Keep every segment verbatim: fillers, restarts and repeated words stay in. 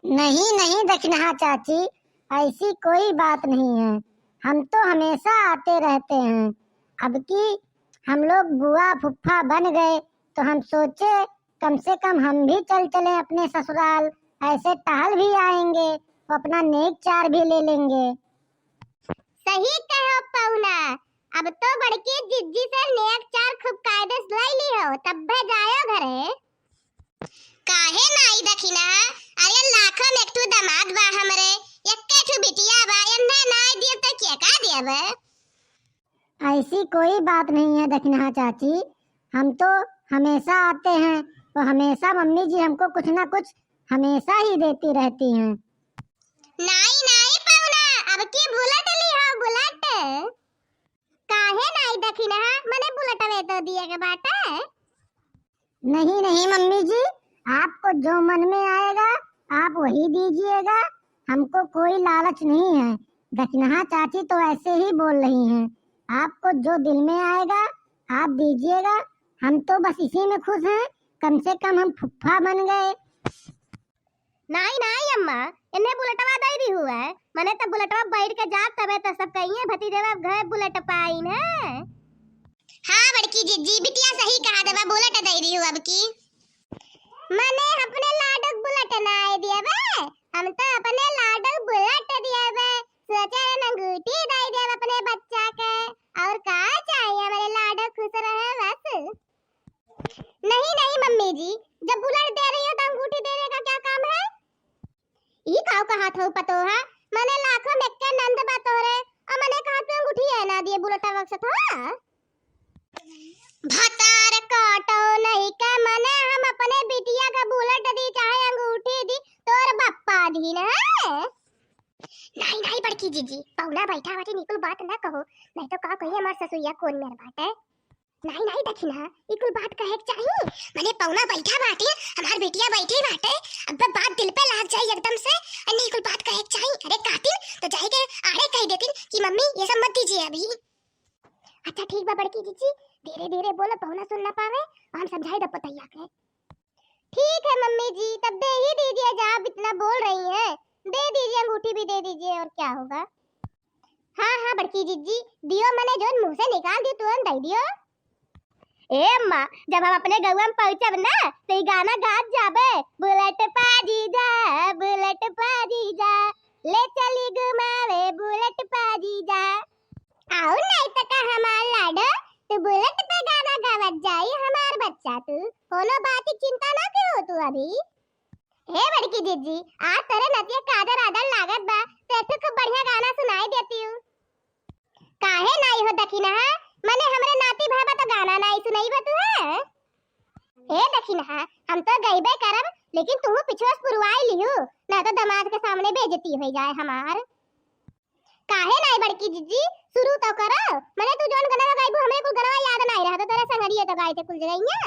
नहीं, नहीं दखिनहा चाची, ऐसी कोई बात नहीं है, हम तो हमेशा आते रहते हैं। अब की हम लोग बुआ फुफ्फा बन गए तो हम सोचे कम से कम हम भी चल चलें अपने ससुराल, ऐसे टहल भी आएंगे, अपना नेक चार भी ले लेंगे। सही कहो पौना, अब तो बड़की जिज्जी से नेक चार खूब कायदे से लइ लिहो, तब्बे जायो घरे। काहे नाई दखिनहा? अरे लाखों में एक ठू दामाद बा हमरे, एक्के ठू बिटिया बा, एन्हे नाई दियब त केका दियब? ऐसी कोई बात नहीं है दखिनहा चाची, हम तो हमेशा आते हैं, तो हमेशा मम्मी जी हमको कुछ ना कुछ हमेशा ही देती रहती हैं। नाई नाई पौना, अब की बुलेट लिहो बुलेट। काहे नाई दखिनहा, मने बुलेटवे तो दिए के बाटे। नहीं नहीं मम्मी जी, आपको जो मन में आएगा आप वही दीजिएगा, हमको कोई लालच नहीं है। दखिनहा चाची तो ऐसे ही बोल रही हैं, आपको जो दिल में आएगा आप दीजिएगा, हम तो बस इसी में खुश हैं, कम से कम हम फुफ्फा बन गए। नाई नाई अम्मा, एन्हे बुलेटवा दइ दिहु है, मने त बुलेटवा बैठ के जाब तबे त सब कहिए भतीजवा घरे बुलेट पाइन है। हाँ बड़की जिज्जी, बिटिया सही कहत बा, बुलेट दइ दिहु अब की। मने अपने लाडो के बुलेट नाई दियबे, हम तो अपने लाडो के बुलेट दियबे, सोचे रहन अंगूठी दइ दियब अपने बच्चा के, और का चाहिए हमरे लाडो खुश रहे बस। नहीं नहीं मम्मी जी, जब बुलेट दे रही हो तो अंगूठी देने का क्या काम है? ई काव कहत हो पतोहा, मने लाखों में एक्के नंद बा तोहरे, और मने कहत हो अंगूठी है ना दिए बुलेट बक्सत हो। भतार काटो नहीं के मने हम अपने बिटिया का बुलेट दी चाहे अंगूठी दी, तोर बप्पा दी ना। नहीं नहीं बड़की जिज्जी, पौना बैठा बाटे, निकुल बात ना कहो, नहीं तो का कही हमार ससुरिया कौन मेर बाटे। नाई नाई दखिनहा, ई कुल बात कहे के चाही। मने पौना बैठा बाटे, हमार बिटिया बैठी बाटे, अब बात दिल पे लाग जाई एकदम से। अरे ई कुल बात कहे के चाही। अरे कातिन तो जाए के आड़े कह देतिन कि मम्मी ये सब मत दीजिए अभी। अच्छा ठीक बा बड़की जिज्जी, धीरे धीरे बोलो, पौना सुन ना पावे, और हम समझाई दब पतैया के। ठीक है मम्मी जी, तब दे ही दीजिए, जब आप इतना बोल रही हैं, दे दीजिए, अंगूठी भी दे दीजिए, और क्या होगा। हाँ हाँ बड़की जिज्जी, दियो मने जोन मुँह से निकाल दियो तुरंत दे दियो। ए अम्मा, जब हम अपने गौवा में पहुँचब ना, तो ई गाना गात जाबे, बुलेट पा जीजा, बुलेट पा जीजा, ले चली घुमावे बुलेट पा जीजा। आउ नाई त का हमार लाडो, तू बुलेट पे गाना गावत जाई हमार बच्चा तू। कोनो बात की चिंता ना करो तू अभी। हे बड़की जिज्जी, आज तोरे नतिया काजर आदर लागत बा, तो एक ठो खूब बढ़िया गाना सुनाई देती हूँ। काहे नाई हो दखिनहा, मने हमरे नाती भाई बा तो गाना नाई सुनाई बा तू है? हे दखिनहा, हम तो गईबे करब, लेकिन तू पिछुआ से पुरवाई लिहू, ना तो दामाद के सामने बेइज्जती हो जाए हमार। काहे नाई बड़की जिज्जी, शुरू तो करो। मने तू जौन गनवा गाइबू, हमरे कुल गनवा याद नाई रहत, तोरे संगड़िए तो गाई थे कुल जगहिया।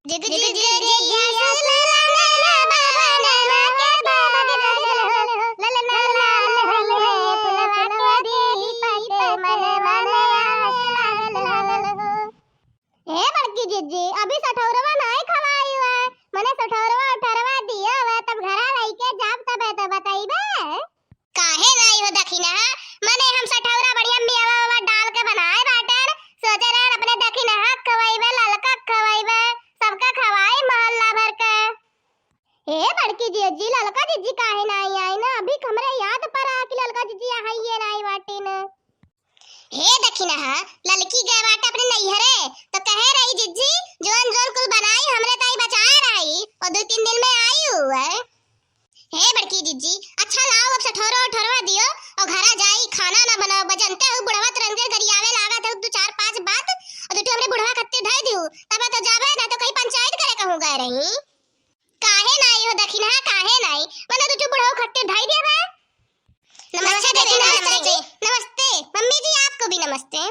जिग जिग जिग जिग जिग सुलगना बाबा नवा के बाबा के लागल हो, ललना लाल हइये फुलवा के दीपक मन मन आस लागल हो। हे बड़की जिज्जी, अभी सठौरवा नाई खवाई हुआ, मने सठौरवा उठरवा दिया हुआ, तब घरा लइके जाब तबे तो बतइबे। काहे नाई हो दखिनहा, मने हम सठौरा बढ़िया मेवा वेवा डाल के बनाए बाटेन, सोचे रहन अपने दखिनहा खवइबे, ललका खवइबे, सबका खवाई मोहल्ला भर के। हे बड़की जिज्जी, ललका जिज्जी काहे नाई आई ना, अभी हमरे याद पड़ा कि ललका जिज्जी हइये नाई बाटिन। हे दखिनहा, ललकी गए बाटे अपने नैहरे, तो कहे रही जिज्जी, जौन जौन कुल बनाई हमरे ताई बचाए रही, और दो तीन दिन में आई हुए। हे बड़की जिज्जी, अच्छा लाओ अब सठौरो उठौरवा दियो और घरा जाई, खाना ना बनाओ, बजनते हो बुढ़वा तुरंते गरियावे लागत है, दो चार पांच बात और दो ठो हमरे बुढ़वा खत्ते धई दियो, तब तो जाबे ना तो कहीं पंचायत करे कहूँ गए रही। काहे नाई हो दखिनहा, काहे नाई? मने दो ठो बुढ़वा खत्ते धई दिया बा। नमस्ते नमस्ते दीदी, दीदी, नमस्ते। नमस्ते। नमस्ते। मम्मी जी, आपको भी नमस्ते।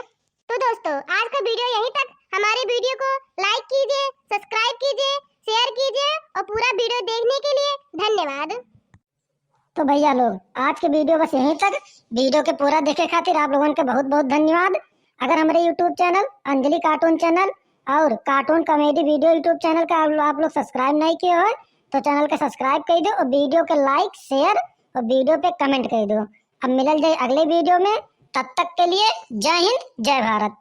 तो दोस्तों, आज का वीडियो यहीं तक। हमारे वीडियो को लाइक कीजिए, सब्सक्राइब कीजिए, शेयर कीजिए और पूरा वीडियो देखने के लिए धन्यवाद। तो भैया लोग, आज के वीडियो बस यहीं तक। वीडियो के पूरा देखे खातिर आप लोगन के बहुत बहुत धन्यवाद। अगर हमरे YouTube channel Anjali cartoon channel और cartoon comedy video YouTube channel का आप, आप लोग सब्सक्राइब नहीं किए हो, तो channel के subscribe कइ दो और video के like, share और video पे comment कइ दो। अब मिलल जाए अगले video में, तब तक के लिए जय हिंद, जय भारत।